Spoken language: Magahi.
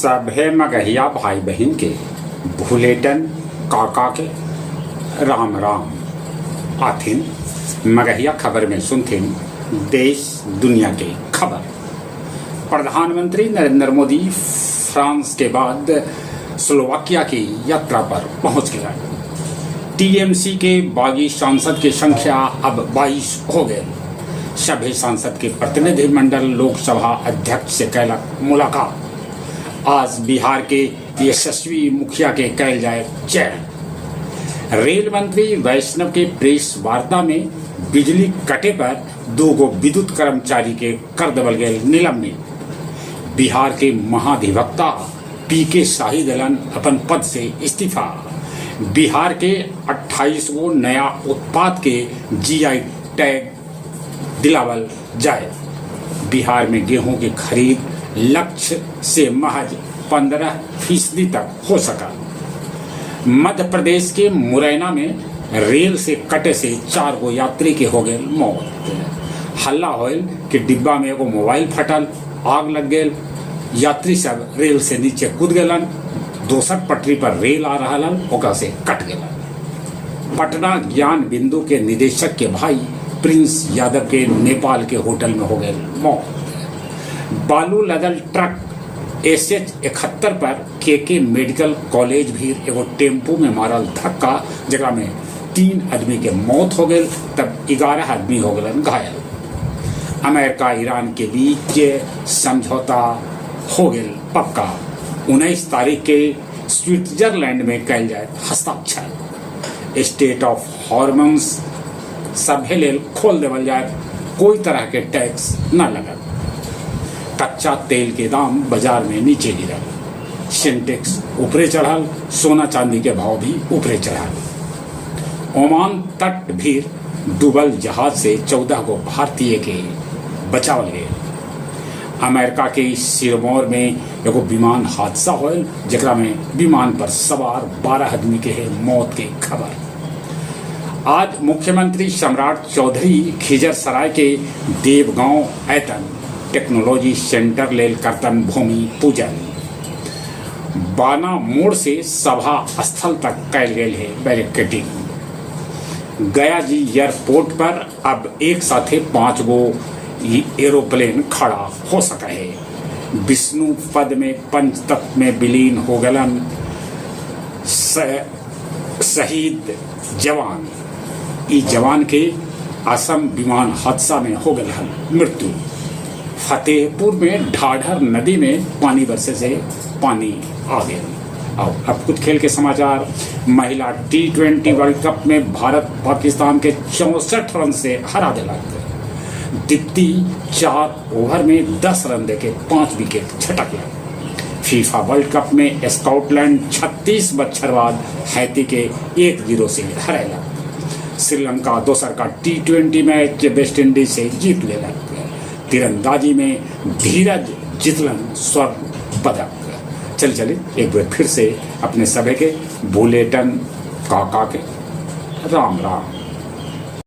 सभे मगहिया भाई बहिन के भुलेटन काका के राम राम। आथिन मगहिया खबर में सुनथिन देश दुनिया के खबर। प्रधानमंत्री नरेंद्र मोदी फ्रांस के बाद स्लोवाकिया की यात्रा पर पहुंच गए। टीएमसी के बागी सांसद की संख्या अब 22 हो गए। सभी सांसद के प्रतिनिधिमंडल लोकसभा अध्यक्ष से कैलक मुलाकात। आज बिहार के यशस्वी मुखिया के कैल जाए चयन। रेल मंत्री वैष्णव के प्रेस वार्ता में बिजली कटे पर दो गो विद्युत कर्मचारी के कर देवल गए निलंबित। बिहार के महाधिवक्ता पी के शाही दलन अपन पद से इस्तीफा। बिहार के 28 गो नया उत्पाद के जीआई टैग दिलावल जाए। बिहार में गेहूं की खरीद लक्ष्य से महज 15% तक हो सका। मध्य प्रदेश के मुरैना में रेल से कटे से 4 गो यात्री के हो गए मौत। हल्ला होल कि डिब्बा में एगो मोबाइल फटल, आग लग गेल, यात्री सब रेल से नीचे कूद गेलन, दोसर पटरी पर रेल आ रहा हल, ओकरा से कट गेलन। पटना ज्ञान बिंदु के निदेशक के भाई प्रिंस यादव के नेपाल के होटल में हो गए मौत। बालू लदल ट्रक SH 71 पर के मेडिकल कॉलेज भी एगो टेम्पू में मारल धक्का, जकरा में 3 आदमी के मौत हो गए, तब 11 आदमी हो गए घायल। अमेरिका ईरान के बीच समझौता हो गया पक्का। 19 तारीख के स्विट्जरलैंड में कैल जाए हस्ताक्षर। स्टेट ऑफ हॉर्मोन्स सभे लेल खोल देवल जाए, कोई तरह के टैक्स न लगत। कच्चा तेल के दाम बाजार में नीचे गिरल, सेंटेक्स ऊपरे चढ़ल, सोना चांदी के भाव भी ऊपरे चढ़ल। ओमान तट भी डूबल जहाज से 14 गो भारतीय के बचावल गए। अमेरिका के सिरमौर में एगो विमान हादसा होल, जकरा में विमान पर सवार 12 आदमी के है मौत के खबर। आज मुख्यमंत्री सम्राट चौधरी खिजरसराय के देवगांव ऐतन टेक्नोलॉजी सेंटर लेल करतन भूमि पूजन। बाना मोड़ से सभा स्थल तक कैल गेल है बैरिकेडिंग। गया जी एयरपोर्ट पर अब एक साथे 5 गो एरोप्लेन खड़ा हो सका है। विष्णु पद में पंचतत्व में विलीन हो गलन शहीद जवान। ई जवान के असम विमान हादसा में हो गल हल मृत्यु। फतेहपुर में ढाढर नदी में पानी बरसे से पानी आ गया। और अब कुछ खेल के समाचार। महिला T20 world cup में भारत पाकिस्तान के 64 रन से हरा दिला। दीप्ति 4 ओवर में 10 रन देके 5 विकेट झटक लिया। फीफा वर्ल्ड कप में स्कॉटलैंड 36 बच्छर बाद हैती के 1-0 से हराया। श्रीलंका दोसर का T20 match West Indies से जीत लेलक। तीरंदाजी में धीरज जीतलन स्वर्ण पदक। चल चले एक बार फिर से अपने सभी के बुलेटन काका के राम राम।